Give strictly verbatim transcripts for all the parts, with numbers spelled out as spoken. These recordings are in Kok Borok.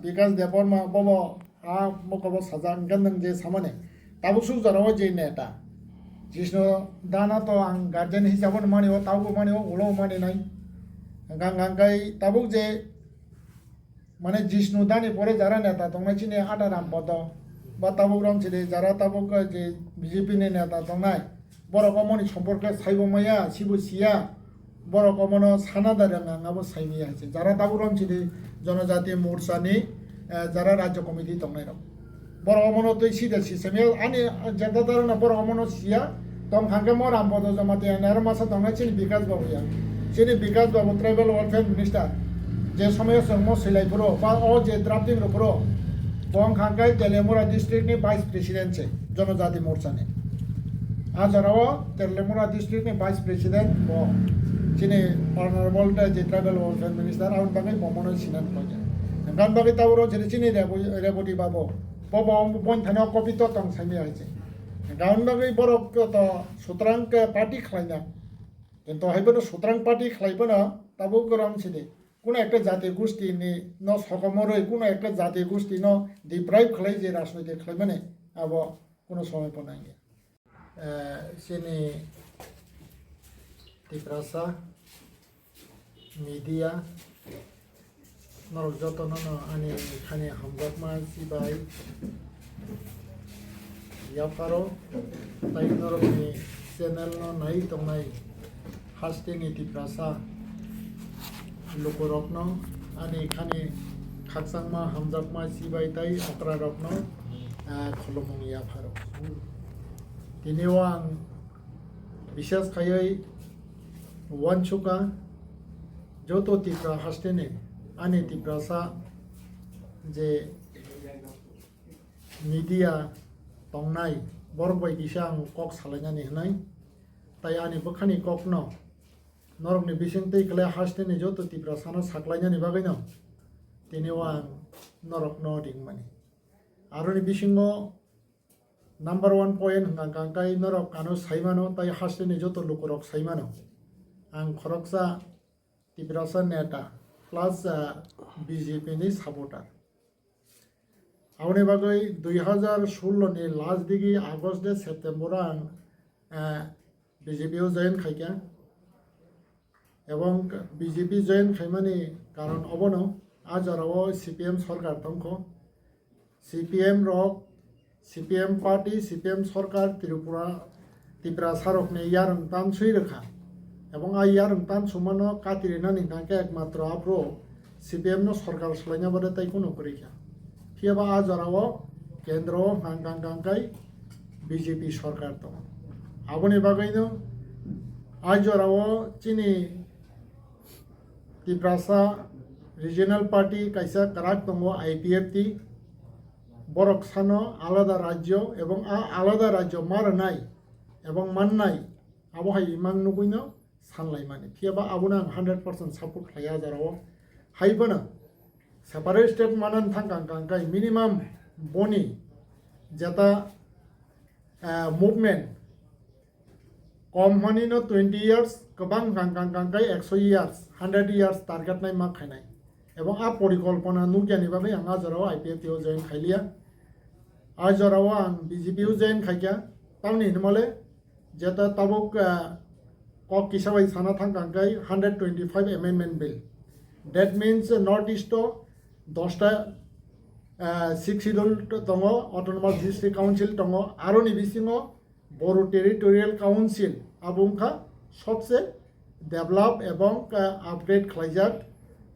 Bikash Debbarma bobo a mokobo sajak, hwnkhe nwng je samani tabuk suk jorao je neta Jishnu Dana to ang guardian hisabo no mani o, tabuk mani o, ulo mani nai. Hwnkha hwnkha khe tabuk je mane Jishnu Dani pore jara neta tongnai chini Ata Ram Podo ba tabuk Ram Sidi jara tabuk je B J P ni neta tongnai. Borok omoni somporke saibo maya, sibo siya. Borok omono sana da rwng ang abo saimaya hai se. Jara tabuk rom chini Jonojati Morcha ni, eh, jara Rajya Committee tongnai rok. Borok omono twi sida si samya ani jeta daro na borok omono siya. Tong thangke mo Ram Podo Jamatia ni aro masa tongnai chini Bikash Babu ya. Chini Bikash Babu Tribal Welfare Minister. Je somoyo chwng mo silai phuru, ba o je drafting rw phuru, bo wng kha khe Teliamura district ni vice president se, Jonojati Morcha ni. A jora o Teliamura district ni vice president bo chini honorable da je tribal welfare minister, aboni bagwi bo mono sinan koi ya. Gan bagwi tabuk ro chini, chini Rebu-, Reboti Babu, bo bo boni thani o copy to tong saimaya hai se. Gan bagwi borok to sutrang ke party khlaina. Kintu hai bono sutrang party khlai bono tabuk gorom sidi. Kuno ekta jati gosti ni no sokomoroi, kuno ekta jati gosti no deprive khlai je rajniti khlai mani abo kuno somoi bo nangya. Eh, chini Tiprasa media, norok jotono no ani khani hamjakma chibai yapharo, tai norokni channel no nai tongnai hasteni Tiprasa lukurokno ani khani khakchangma hamjakma chibai tai okrarokno, ah, khulumung yapharo. Tini o ang bishes khaiwi uansukha joto Tipra hasteni ani Tiprasa je media tongnai borok bai kisa ang kok salainani hwnwi, tai ani bwkhani kokno norokni bisingtwi kwlai hasteni joto Tiprasano saklainani bagwino tini o ang norokno ringmani. Aroni bisingo number one point hwnkha hwnkha khe norok ano saimano tai hasteni joto lukurok saimano. Ang khoroksa Tiprasa neta plus, ah, B J P ni supporter. Aboni bagwi dui hazar sullo ni last digi August de September o ang, ah, B J P o join khaikha. Ebong B J P join khaimani karon obono, a jorao C P M sorkar tongkho. C P M rok, C P M party, C P M sorkar Tripura, Tiprasa rokni yarwng tanswi rwkha. Ebong a yarwng tansumano katirinani hwnkha khe ekmatro aphuru C P M no sorkar swlaina bade tai kunu kwrwi kha. Phiyaba a jorao kendro hwnkha hwnkha hwnkha khe B J P sorkar tongo. Aboni bagwino a jorao chini Tiprasa Regional Party kaisa kwrak tongo, I P F T. Borok sano alada rajyo ebong a alada rajyo ma rwnai ebong mannai, abo hai imang nugwino sanlaimani. Phiyaba abono ang hundred percent support khlaiya a jorao. Hai phano separate state manani thang kang kang kai minimum boni jeta, ah, movement kom hwnwi no twenty years, kwbang kang kang kang kai ekso years, hundred years target nai ma khainai. Ebong a porikolpona nukyani bagwi ang a jorao I P F T o join khailiya. A jorao ang B J P o join khaikha. Tamni hinmale jeta tabuk, ah, kok kisa bai sana thang kang kai hundred twenty-five amendment bill. That means, uh, North East o dosta, ah, Sixth Schedule tongo, Autonomous District Council tongo, aroni bisingo Boru Territorial Council abo wngkha sobse develop ebong, ah, upgrade khlaijak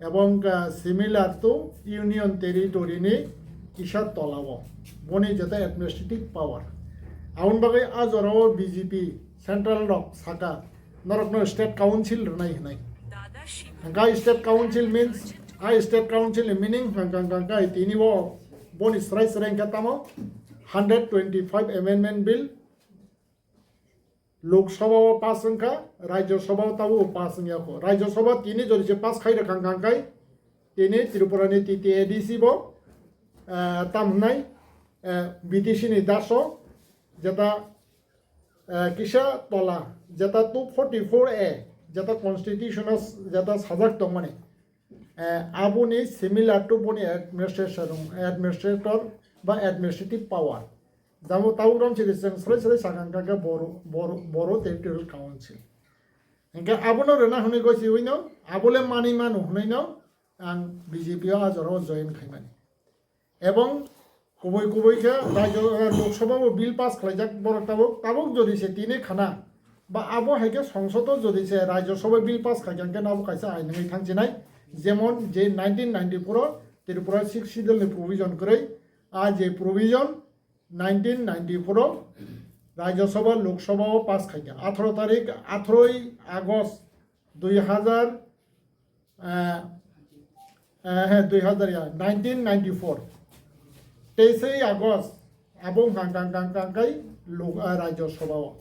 ebong, ah, similar to Union Territory ni kisa tolao boni jeta administrative power. Aboni bagwi a jorao B J P central rok saka norokno state council rwnai hwnwi. Hwnkha state council means, a state council ni meaning hwnkha hwnkha khe tini o boni srai srai hwnkha tamo hundred twenty-five amendment bill Lok Sabha o pass wngkha, Rajya Sabha o tabuk pass wngya kho. Rajya Sabha tini jodi se pass khai rwkha hwnkha khe tini Tripura ni T T A D C bo, eh, tam hwnai, eh, B T C ni daso jeta, eh, kisa tola jeta two forty-four A jeta constitution o jeta sajak tongmani. Eh, aboni similar to boni administration, administrator ba administrative power. Jabo tabuk rom chiri chwng srai srai sakang kake Boro, Boro, Boro Territorial Council. Hingke abono rwna hwnwi gosiwino, abole manwi mano hwnwino ang B J P o a jorao join khaimani. Ebong kubui kubui khe rajyo, eh, Lok Sabha o bill pass khlaijak borok tabuk, tabuk jodi se tini khana ba abo hai khe Songsod o jodi se Rajya Sabha bill pass khaikha hwnkhe abo kaisa ain wngwi thangchinai, jemon je nineteen ninety-four o Tripura Sixth Schedule ni provision kwrwi, a je provision nineteen ninety-four o Rajya Sabha Lok Sabha o pass khaikha, atharo tarik, atharoi August dui hazar, eh, eh, he, dui hazar ya, nineteen ninety-four. Teisoi August, abo wngkha kang kang kang kai lo-, eh, Rajya Sabha o.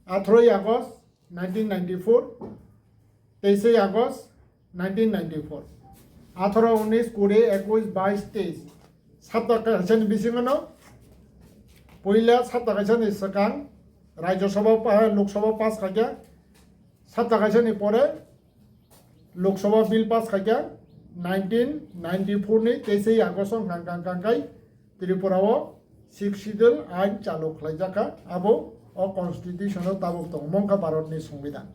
Atharoi August nineteen ninety-four, teisoi August nineteen ninety-four. Atharo, unis, kuri, ekush, bais, teis. Sapta kaisani bisingo no, puila sapta kaisani swkang Rajya Sabha pa-, Lok Sabha pass khaikha, sapta kaisani pore Lok Sabha bill pass khaikha nineteen ninety-four ni teisoi August o kang kang kang kai Tripura o Sixth Schedule ain chalu khlaijakha, abo o constitution o tabuk tongo, mongkha Bharat ni Songbidan.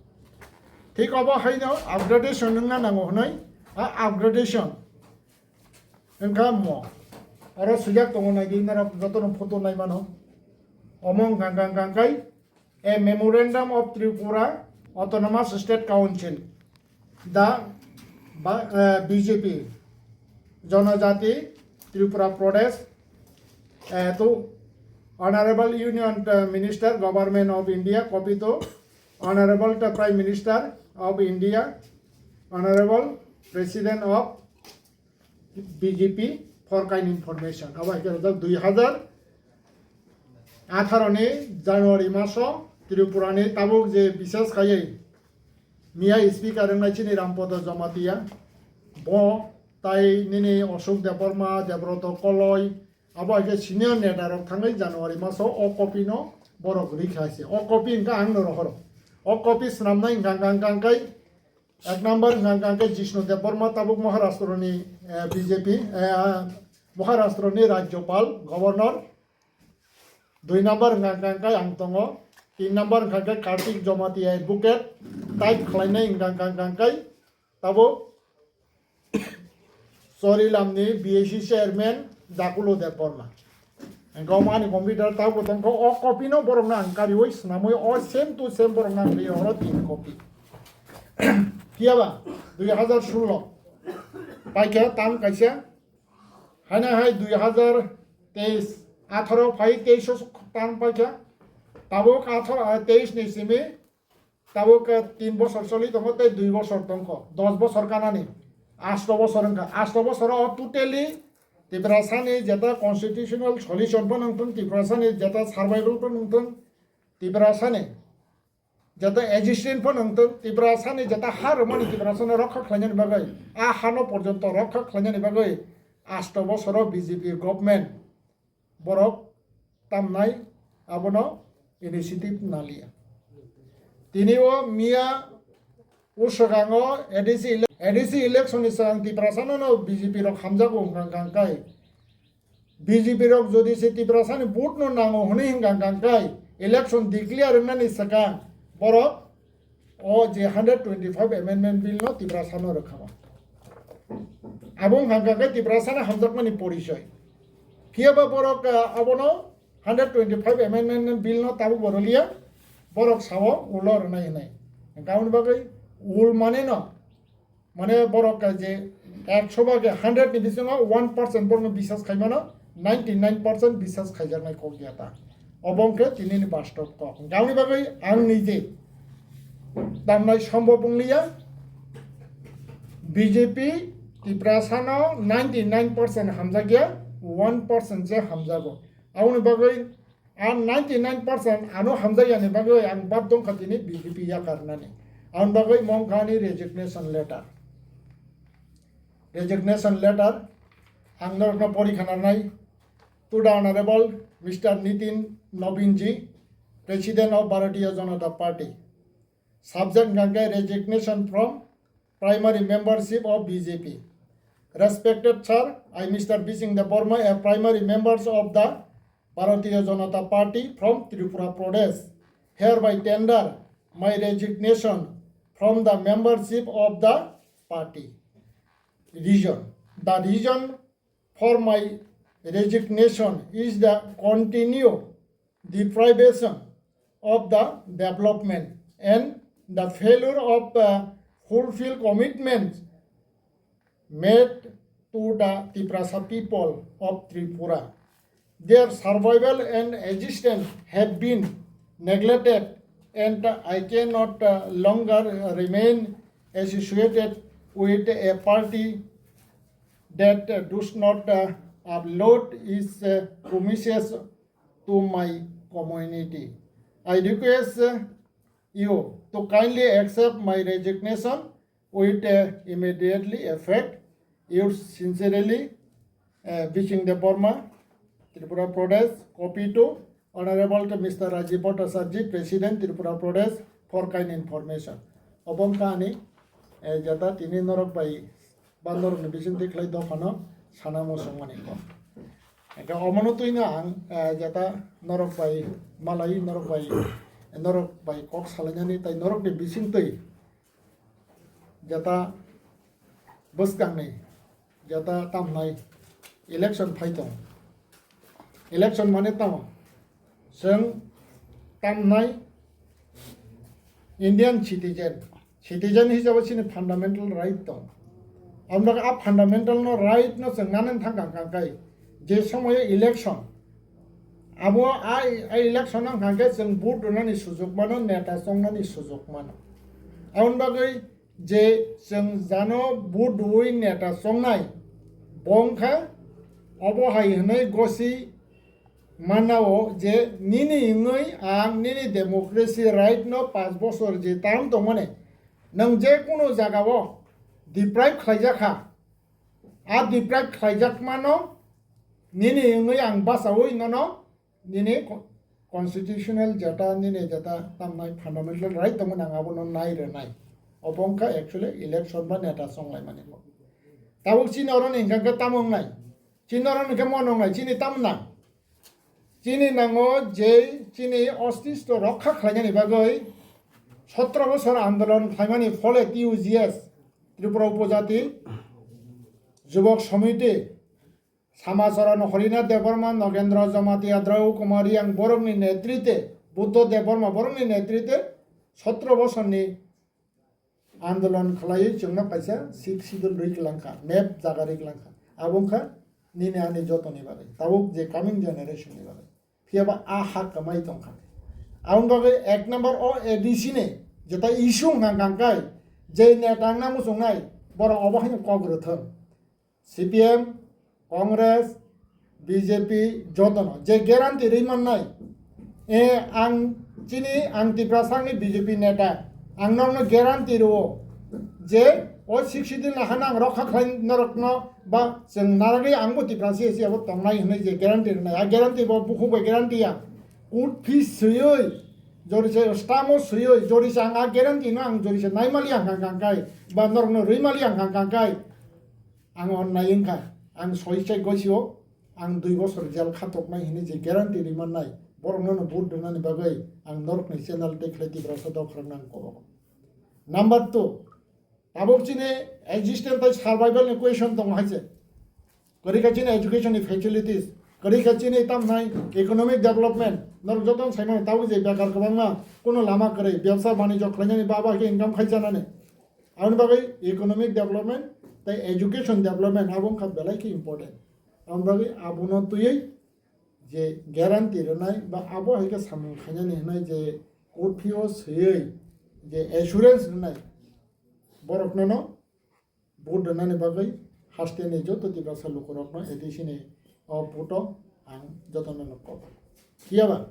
Thik obo haino upgradation wngna nango hwnwi, a upgradation wngkha mo. Oro swijak tongo, naidi norok jotono photo naimano. Omo wngkha kang kang kai, a Memorandum of Tripura Autonomous State Council, the ba-, eh, B J P, Janajati Tripura Pradesh, eh, to Honorable Union, eh, Minister, Government of India, copy to Honorable, eh, Prime Minister of India, Honorable President of B J P, for kind information. Abo hai khe rwjak dui hazar atharo ni January maso Tripura ni tabuk je bises khaiwi miya speaker wngnai chini Rampodo Jamatia, bo tai nini Ashok Debbarma, Debroto Koloi, abo hai khe senior neta rok thangwi January maso o copy no borok rikha se. O copy wngkha ang no rohoro. O copy swnamnai wngkha, wngkha, wngkha, wngkha kai Ek number hwnkha hwnkha khe Jishnu Debbarma, tabuk Maharashtra ni, eh, B J P, eh, Maharashtra ni Rajyapal, Governor. Dui number hwnkha hwnkha khe ang tongo. Tin number hwnkha khe Kartik Jamatia, Advocate. Type khlainai hwnkha hwnkha khe tabuk Chorilamni B A C chairman Jakulo Debbarma. Engkha omo ani computer tabuk tongkha, o copy no borok no ang kariwi swnamwi o same to same borok no ang ri oro tin copy. Phiya ba dui hazar sullo paikha tam kaisa, haina hai dui hazar teis, atharo phai teis o tam paikha, tabuk atharo, teis ni simi Tabuk, eh, tin bosor choli tongo tei dui bosor tongkho, dos bosor kanani, asto bosor wngkha. Asto bosor o totally Tiprasani jeta constitutional solution phano wngthung, Tiprasani jeta survival phano wngthung, Tiprasani jeta existence phano wngthung, Tiprasani jeta ha rwmani Tiprasano rokha khlainani bagwi, a hano porjonto rokha khlainani bagwi asto bosoro B J P government borok tamnai abono initiative naliya. Tini o miya uswkango A D C ele-, A D C election ni swkang Tiprasano no B J P rok hamjago wngkha hwnkha kai. B J P rok jodi se Tiprasani vote no nango hwnwi hwnkha hwnkha kai election declare wngnani swkang borok o je hundred twenty-five amendment bill no Tiprasano rwkha. Abo wngkha hwnkha khe Tiprasano hamjakmani porichoi. Phiya ba borok, ah, abono hundred twenty-five amendment bill no tabuk bo rwliya, borok sao ulo rwnai hwnwi. Hwnkha aboni bagwi ul mane no, mane borok je ekso bhage hundred ni bisingo one percent borokno bisas khaimano, ninety nine percent bisas khaijaknai kok ya ta. Obo wngkhe tinini bastob kok. Hwnkhe aboni bagwi ang nije tamnai sombhob wngliya. B J P Tiprasano ninety nine percent hamjakya, one percent se hamjago. Aboni bagwi ang ninety nine percent ano hamjakyani bagwi ang bad dongkha tini B J P yakarnani. Aboni bagwi mongkha ani resignation letter. Resignation letter ang norokno pori khanarnai. To the Honorable Mister Nitin Nabin ji, President of Bharatiya Janata Party. Subject hwnkha khe resignation from primary membership of B J P. Respected sir, I, Mister Bising Debbarma, a primary members of the Bharatiya Janata Party from Tripura Pradesh, hereby tender my resignation from the membership of the party. Reason. The reason for my resignation is the continued deprivation of the development and the failure of the fulfill commitments made to the Tiprasa people of Tripura. Their survival and existence have been neglected, and I cannot, uh, longer remain associated with a party that, uh, does not, uh, uphold its, uh, promises to my community. I request, uh, you to kindly accept my resignation with, uh, immediately effect. Yours sincerely, uh, Bising Debbarma, Tripura Pradesh. Copy to Honorable to Mister Rajiv Bhattacharjee, President, Tripura Pradesh, for kind information. Obo wngkha ani, eh, jeta tini norok bai ba norokni bisingtwi khlai dophano sana muchungmani kok. Hingkhe omono twino ang, eh, jeta norok bai malai, norok bai, norok bai kok salainani tei norokni bisingtwi jeta bwskangni jeta tamnai election phai tong. Election mane tamo? Chwng tamnai Indian citizen. Citizen hisabe chini fundamental right tong. Amrok a fundamental no right no chwng nanani thang kang kang kai. Je somoyo election, abo a, a election wng kha khe chwng vote rwnani sujuk mano, neta chongnani sujuk mano. Aboni bagwi je chwng jano vote rwui neta chongnai, bo wng kha obo hai hwnwi gosi mannao je nini wngwi ang nini democracy right no panch bochor je term tongmani, nwng je kunu jagao deprive khlaijak kha, a deprive khlaijakmano nini wngwi ang bachaui nono nini co-, constitutional jeta, nini jeta tamnai fundamental right tongmani ang abono nai rwnai. Obo wngkha actually election ba neta chonglaimani bo. Tabuk chini oro ni hingkha khe tamo wngnai? Chini oro ni khe mono wngnai, chini tamo nang? Chini nango je chini ostitto rokha khlainani bagwi sotro bosor andolon khlaimani phole T U G S, Tripura Upojati Jubok Samiti, Samacharan Horinath Debbarma, Nogendra Jamatia, Drau Kumar Reang borokni netrite, Buddha Debbarma borokni netrite sotro bosorni andolon khlaiwi chwngno kaisa Sixth Schedule rwi klangkha, map jaga rwi klangkha. Abo wngkha nini ani jotoni bagwi, tabuk je coming generation ni bagwi. Phiyaba a hak kwmai tongkha. Aboni bagwi ek number o A D C ni jeta issue wngkha kangkai, je neta wngna muchungnai borok obo haino kok rwthwng. C P M, Congress, B J P jotono je guarantee rwi mannai, e, ang chini, ang Tiprasani B J P neta, ang nokno guarantee rwo je o Sixth Schedule ni hano ang rokha khlai norokno ba chwng narwgwi angbo Tiprasa C S C abo tongnai hwnwi je guarantee rwnai, a guarantee bo bukhuk bai guarantee ya. Court fees swiwi, jori se stamp o swiwi, jori se ang a guarantee no ang jori se naimali ang kang kang kai, ba norokno rwimali ang kang kang kai. Ang onnai wngkha, ang soi chek gosio, ang dui bosor jel khatoknai hwnwi je guarantee rwi mannai, borokno no vote rwnani bagwi ang norokni channel tei khlai Tiprasa dophra nang kok. Number two, tabuk chini existence tei survival ni question tongo hai se. Kwrwi kha chini education ni facilities, kwrwi kha chini tamnai economic development, norok jotono saimano tabuk je bekar kwbangma, kuno lama kwrwi, byabsa banijyo khlainani, baba khe income khai chanani. Aboni bagwi economic development tei education development abo wngkha belai khe important. Aboni bagwi abono twiwi je guarantee rwnai ba abo hai khe samung khainani hwnwi je court fee o swiwi je assurance rwnai, borokno no vote rwnani bagwi hasteni joto Tiprasa lukurokno A D C ni o vote o ang jotono no kok. Phiyaba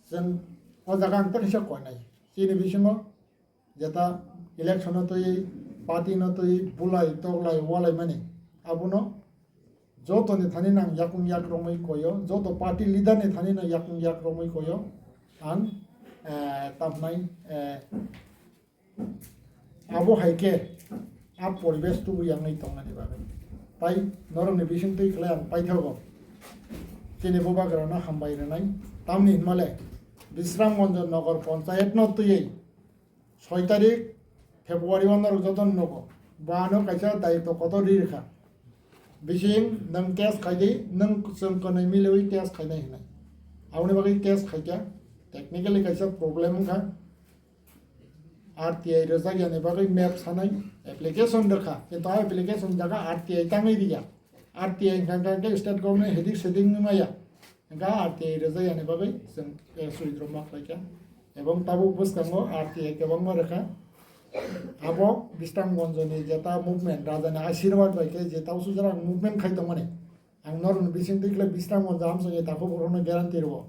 chwng o jaga ang tei kaisa koinai. Chini bisingo jeta election o twi, party no twi bulai toklai walai mani, abono jotoni thani nang yakung yak romwi koyo, joto party leader ni thani nang yakung yak romwi koyo ang, eh, tamnai, eh, abo hai khe a poribesh tubu yangwi tongnani bagwi. Pai norokni bisingtwi khlai ang paithago. Chini bubagrano hambai rwnai. Tamni hinmale Bisramganj Nogor Panchayat no twiwi soi tarik February o norok jotono nugo. Bo ano kaisa dayitw kotor ri rwkha. Bising nwng case khaidi, nwng chwng kwnwi miliwi case khainai hinwi. Aboni bagwi case khaikha, technically kaisa problem wngkha. R T I rwjak yani bagwi map sanai application rwkha, kintu a application jaga R T I tangwi riya. R T I hwnkha hwnkha khe state government hedik sedik wngmaya. Hwnkha R T I rwjak yani bagwi chwng, eh, swijro ma khlaikha. Ebong tabuk bwskango R T I kwbangma rwkha. Abo Bisramganj ni jeta movement, Raja ni asirwad bai khe je tausu jora ang movement khai tongmani. Ang norokni bisingtwi khlai Bisramganj amchoi ni takhuk borokno guarantee rwo.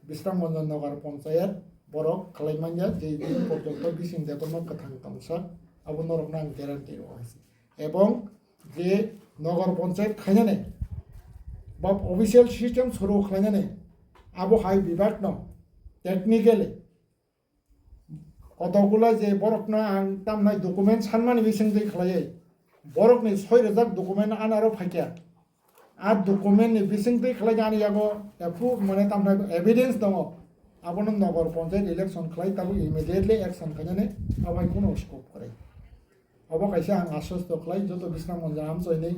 Bisramganj Nogor Panchayat borok khlai manya je din porjonto Bising Debbarma kwthang tongsa, abo norokno ang guarantee rwo hai se. Ebong je Nogor Panchayat khainani ba official system suru khlainani abo hai bibak no technically kotokgula je borokno ang tamnai document sanmani bisingtwi khlaiwi borokni soi rwjak document anaro phaikha. A document ni bisingtwi khlai ani yago approve mane tamnai evidence tongo. Abono Nogor Panchayat election khlai tabuk immediately action khainani abai kuno scope kwrwi. Obo kaisa ang aswsto khlai joto Bisramganj amchoi ni,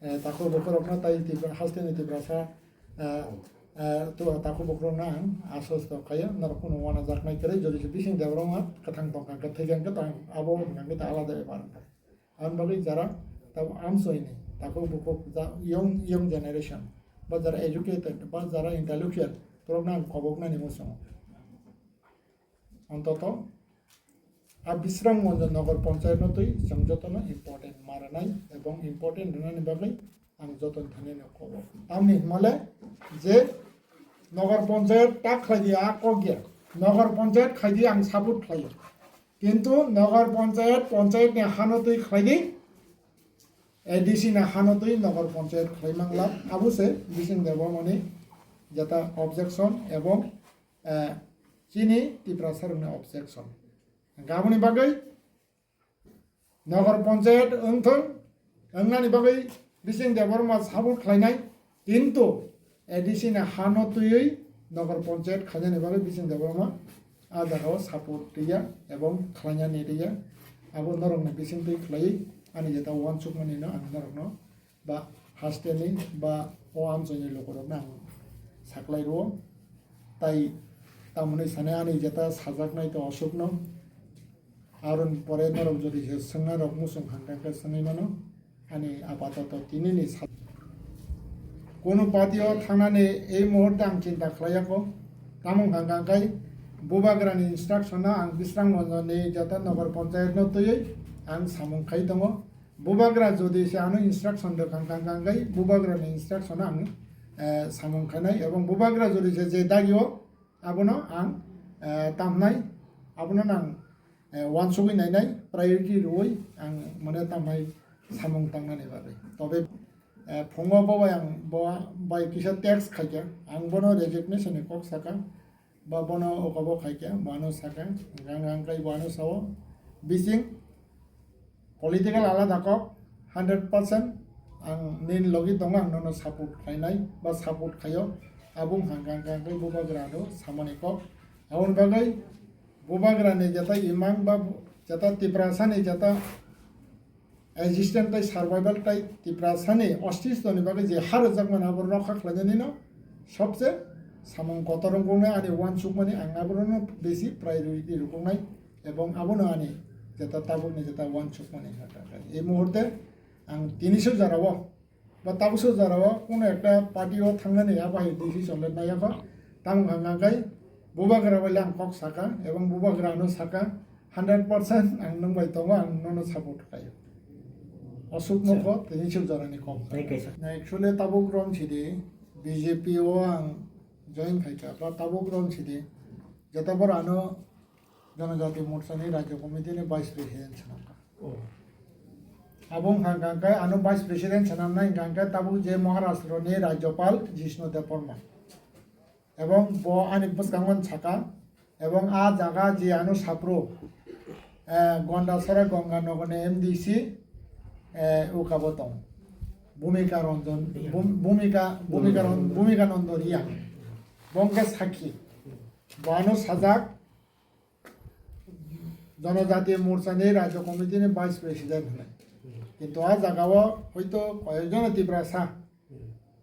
eh, takhuk bukhuk rokno tai Tipra-, haste ni Tiprasa, eh, eh, to takhuk bukhuk rokno ang aswsto khaio norok kuno uanajaknai kwrwi jodi se Bising Debbarma kwthang tongkha khe thwikha khe tang abo hwnkha khe ta alada bepar wngkha. Aboni bagwi jara tabuk amchoi ni takhuk bukhuk ja-, young, young generation ba jara educated ba jara intellectual borokno ang koboknani muchungo. Ontoto a Bisramganj Nogor Panchayat no twi chwng jotono important ma rwnai ebong important rwnani bagwi ang joton thani no kobok. Tamni hwnmale je Nogor Panchayat ta khlai di a kok ya. Nogor Panchayat khai di ang support khlai. Kintu Nogor Panchayat, Panchayat ni hano twi khlai di, A D C ni hano twi Nogor Panchayat khlai mangla. Abo se Bising Debbarma ni jeta objection ebong, eh, chini Tiprasa rokni objection. Hwnkhe aboni bagwi Nogor Panchayat wngthung, wngnani bagwi Bising Debbarma support khlainai, kintu A D C ni hano twiwi Nogor Panchayat khainani bagwi Bising Debbarma a jagao support twiya ebong khlainani twiya. Abo norokni bisingtwi khlaiwi ani jeta uansukmani no ang norokno ba hasteni ba o amchoi ni lukurokno ang saklai rwo. Tai tamoni sani ani jeta sajaknai to aswkno. Aroni pore norok jodi se swngnai rok muchung hangkha khe swngwi mano. Ani apatoto tinini sa-, kunu party o thangnani ei muhurte ang chinta khlaiya kho. Tamo hangkha khe bubagrani instruction no ang Bisramganj ni jeta Nogor Panchayat no twiwi ang samung khai tongo. Bubagra jodi se ano instruction rwkha hwnkha hwnkha khe bubagrani instruction ang, eh, samung khainai ebong bubagra jodi se je dagi o abono ang, eh, tamnai, abono ang, eh, uansugwi nainai, priority rwui ang mane tamnai samung tangnani bagwi. Tobe, eh, phungo bo bai ang bo bai kisa text khaikha, ang bono resignation ni kok sakha. Ba bono okabo khaikha, bo ano sakha, hwnkha hwnkha khe bo ano sao, bising political alada kok, hundred percent ang nini logi tongo, ang nono support khlainai ba support khaio, abo hwnkha hwnkha khe bubagra ano samani kok. Aboni bagwi bubagrani jeta imang ba jeta Tiprasani jeta existence tai survival tai Tiprasani ostitwni bagwi je ha rwjakmani abo rokha khlainani no sobse samung kotor wngkuknai ani uansukmani ang abono besi priority rwkuknai ebong abono ani jeta tabukni jeta uansukmani. Ei muhurte ang tini se jorao ba tabuk se jorao kuno ekta party o thangnani abo hai decision le naiya kho. Tamo hwnka khe bubagra bai le ang kok saka ebong bubagra ano saka, hundred percent ang nwng bai tongo, ang nono support khaio. Aswk no kok tini suk jorani kok. Thank you, sir. Na actually tabuk rom sidi B J P o ang join khaikha, ba tabuk rom sidi jeta bor ano Janajati Morcha ni Rajya Committee ni Vice President swnamkha. Oh. Abo wngkha hwnkha khe ano Vice President swnamnai hwnkha khe tabuk je Maharashtra ni Rajyapal Jishnu Debbarma. Ebong bo ani bwskango saka, ebong a jaga je ano sapro, eh, Gondasara Ganga Nagar ni M D C, eh, ukabo tong. Bhumika Ranjan, Bhum-, Bhumika, Bhumika Ran-, Bhumika Nando Riya. Bo wngkha sakhi. Bo ano sajak Jonojatiya Morcha ni Rajya Committee ni Vice President hinwi. Kintu a jaga o hoito koyekjona Tiprasa.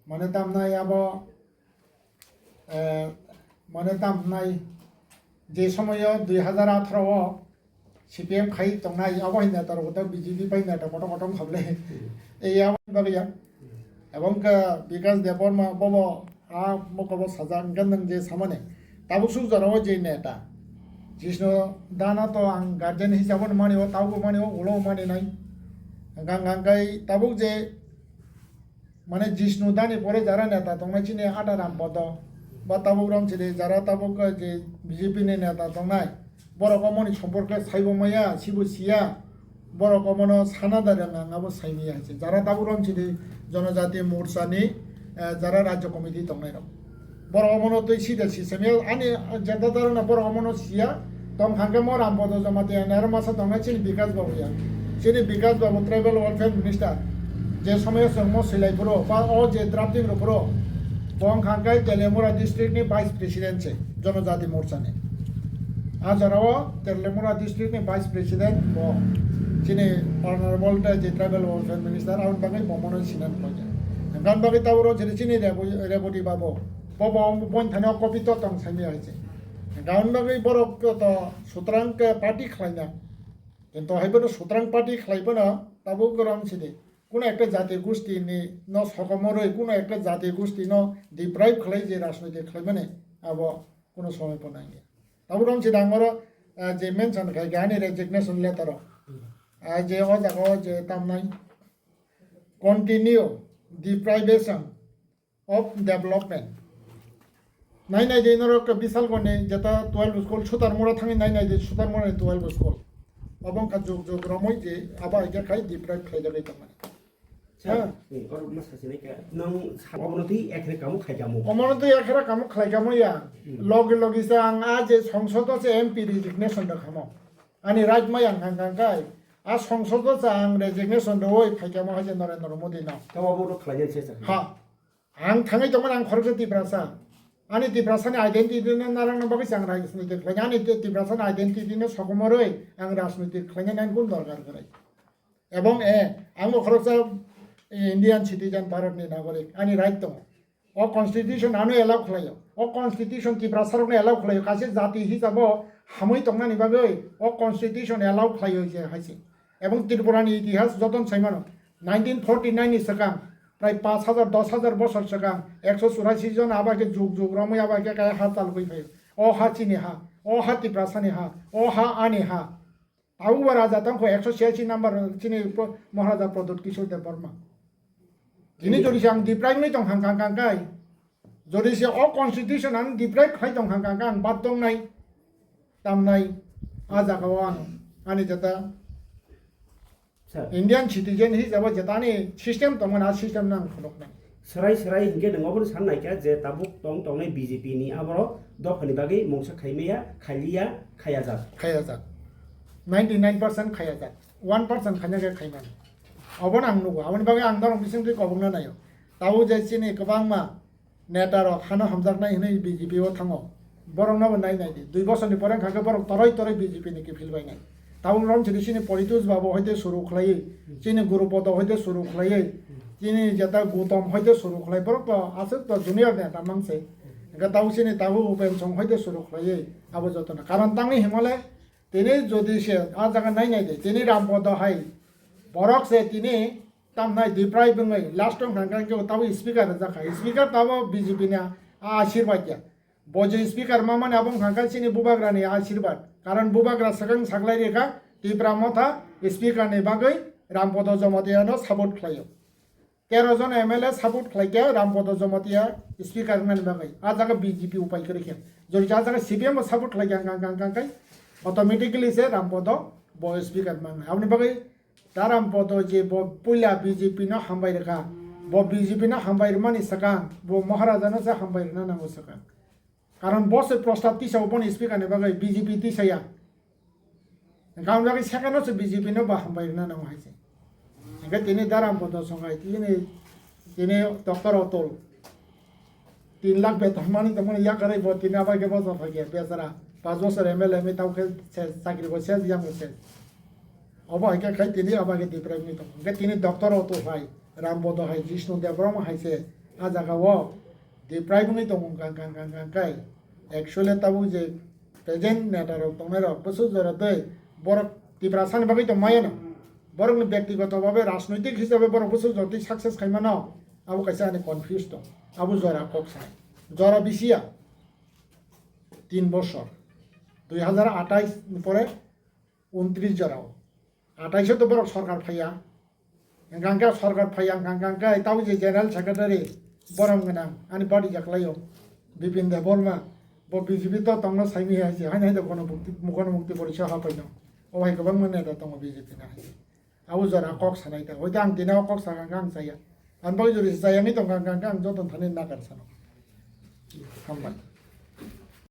Mane tamnai abo, eh, mane tamnai je somoyo dui hazar atharo o C P M khai tongnai, abo hai neta rok to B J P bai neta kotor kotor khablai. Ei abo bagwi ya. Ebong khe Bikash Debbarma bobo a mokol bo sajak hwnkhe nwng je samani. Tabuk suk jora o je neta. Jishnu Dana to ang guardian hisabo mani o, tabuk mani o, ulo mani nai. Hwnkha hwnkha khe tabuk je Mane Jishnu Dani pore jara neta tongnai chini Ata Rampodo, ba tabuk Ramchiri jara tabuk je B J P ni neta tongnai, borok omoni somporke saibo maya, sibo siya, borok omono sana da rwng ang abo saimaya hai se. Jara tabuk Ramchiri Jonojati Morcha ni, eh, jara Rajya Committee tongnai rok. Borok omono twi sida si semi ani jeta darana borok omono siya tong hangke mo Rampodo Jamatia naro masa tongnai chini Bikash Babu ya. Chini Bikash Babu Tribal Welfare Minister je somoyo chwng mo silai phuru ba o je drafting rw phuru bo wng hangke Teliamura district ni Vice President se Jonojati Morcha ni. A jora o Teliamura district ni Vice President bo chini Honorable je Tribal Welfare Minister aboni bagwi bo mono sinan khlaiya. Gan bagwi tabuk rw chini Rebu-, Rebudi Babu. Bo bo boin thani o copy to tong saimaya hai se. Gaon bagwi borok to sutrang ke party khlaina. Kintu hai bono sutrang party khlai bono tabuk gorom sidi. Kuno ekta jati gosti ni no sokomoroi, kuno ekta jati gosti no deprive khlai je rajnoitik khlai mani abo kuno somoi bo nangya. Tabuk rom sidi ang oro, ah, je mention khai gani resignation letter o. Ah, je o jaga o je tamnai continue deprivation of development. Nai nai de norok Bisalgoni jeta twelve school Sutarmura thangwi nai nai de Sutarmura ni twelve school. Obo wngkha jug jug romwi je abo hai khe khai deprive khlai jagwi tongmani. Sir, ha? Eh, oro ma sasi nai kha, nang sa-, omono twi ekre kamo khai kamo. Omono twi ekre kamo khlai kamo ya. Hmm. Logi logi sa ang a je songsod o se M P resignation da khamo. Ani right maya ang kang kang kai. A songsod o sa ang resignation da oi phai kamo hai je Narendra Modi no. Tamo abo no khlai se sa. Ha. Ang thangwi tongmani ang khoroksa Tiprasa. Ani Tiprasani identity no narwkna bagwi se ang rajniti khlainai. Ani Ti-, Tiprasani identity no sokomorwi ang rajniti khlainani ang kun dorkar kwrwi. Ebong, eh, ang bo khoroksa, eh, Indian citizen, Bharat ni nagorik, ani right tongo. O constitution ano allow khlaio. O constitution Tiprasa rokno allow khlaio. Kaisa jati hisabo hamwi tongnani bagwi o constitution allow khlaio je hai se. Ebong Tripura ni itihas joton saimano, nineteen forty nine ni swkang, prai pash hajar, dos hajar bosor swkang, ekso churashi jon abo khe jug jug romwi abo khe kaya ha chalgwi phaio. O ha chini ha, o ha Tiprasa ni ha, o ha ani ha. Abo ba raja tong kho ekso chhiyasi number chini pro-, Maharaja Pradyut Kishore Debbarma. Tini jodi se ang deprive ni tong hang kang kang kai. Jodi se o constitution ang deprive khai tong hang kang kang bad tong nai. Tam nai. A jaga o ang ani jeta Sir. Indian citizen hisabo jetani system tongmani a system no ang khuluk nai. Serai serai hinkhe nwng obono san naikha je tabuk tong tongnai B J P ni aborok dophani bagwi mungsa khaimaya, khailiya, khayajak. Khayajak. Ninety nine percent khayajak. One percent khaina khe khaimani. Obono ang nugo. Aboni bagwi ang norok bisingtwi kobokna naio. Tabuk je chini kwbangma neta rok hano hamjaknai hinwi B J P o thango. Borokno bo nai nai di. Dui bosor ni pore wngkha khe borok toroi toroi B J P ni kiphil bai nai. Tabuk rom chini chini Paritosh Babu hoite suru khlaiwi, chini Gurupodo hoite suru khlaiwi, chini jeta Gautam hoite suru khlai, borok to aswk to junior neta mang se. Hwnkhe tabuk chini tabuk Upen Song hoite suru khlaiwi abo jotono. Karon tangwi himale tini jodi se a jaga nai nai di. Tini Rampodo hai borok se tini tamnai deprive wngwi last wngkha hwnkhe tabuk speaker rwjak kha. Speaker tabuk B J P ni a asirbaid ya. Bo je speaker mamani abo wngkha khe chini bubagrani asirwad. Karon bubagra swkang saklai rikha Tipra Motha speaker ni bagwi Rampodo Jamatia no support khlaio. Tero jon M L A support khlaikha Rampodo Jamatia speaker wngnani bagwi. A jaga B J P upai kwrwi khe. Jodi a jaga C P M bo support khlaikha hwnkha, hwnkha, hwnkha khe automatically se Rampodo bo speaker mangnai. Aboni bagwi Taram Podo je bo puila B J P no hambai rwkha, bo B J P no hambai rwmani swkang bo Maharaja no se hambai rwna nango swkang. Karon bo se prostab tisao boni speaker ni bagwi B J P tisaya. Hwnkhe aboni bagwi second o se B J P no bo hambai rwna nango hai se. Hwnkhe tini Taram Podo songai tini Tini doctor Atul tin lakh beton mani tongmani yakarwi bo tini abai khe bosa phaikhe bechara. Panch bochor M L A wngwi tamo khe ses, chakri bo ses, yang bo ses. Obo hai khe khai tini abai khe deprive wngwi tongo. Hwnkhe tini doctor Atul hai, Rambodo hai, Jishnu Debbarma hai se ah jaga o deprive wngwi tongo hwnkha, hwnkha, hwnkha, hwnkha khe. Actually tabuk je present neta rok tongnai rok bwswk jora tei borok Tiprasa ni bagwi tong maya no. Borok ni byaktigoto babe rajnoitik hisabe borok bwswk jora tei success khai mano. Abo kaisa ani confuse tong. Abo jora kok sai. Jora bisi ya. Tin bosor. Dui hazar atais ni pore untris jora o. Atais o to borok sorkar phaiya. Hwnkha hwnkhe sorkar phaiya, hwnkha hwnkhe tamo je General Secretary borom gwnang ani body jaklaio Bipin Debbarma, bo B J P to tongno saimanya hai se, haino hai de Ganamukti, Ganamukti Morsha ha paino. O hai kwbangma neta tongo B J P ni hai se. Abo jora kok sanai ta. Hoite ang tini o kok sakha hwnkhe ang chaya. Ang bagwi jora se chaya wngwi tongkha hwnkha hwnkhe ang joto thani nakar sano. Hambai.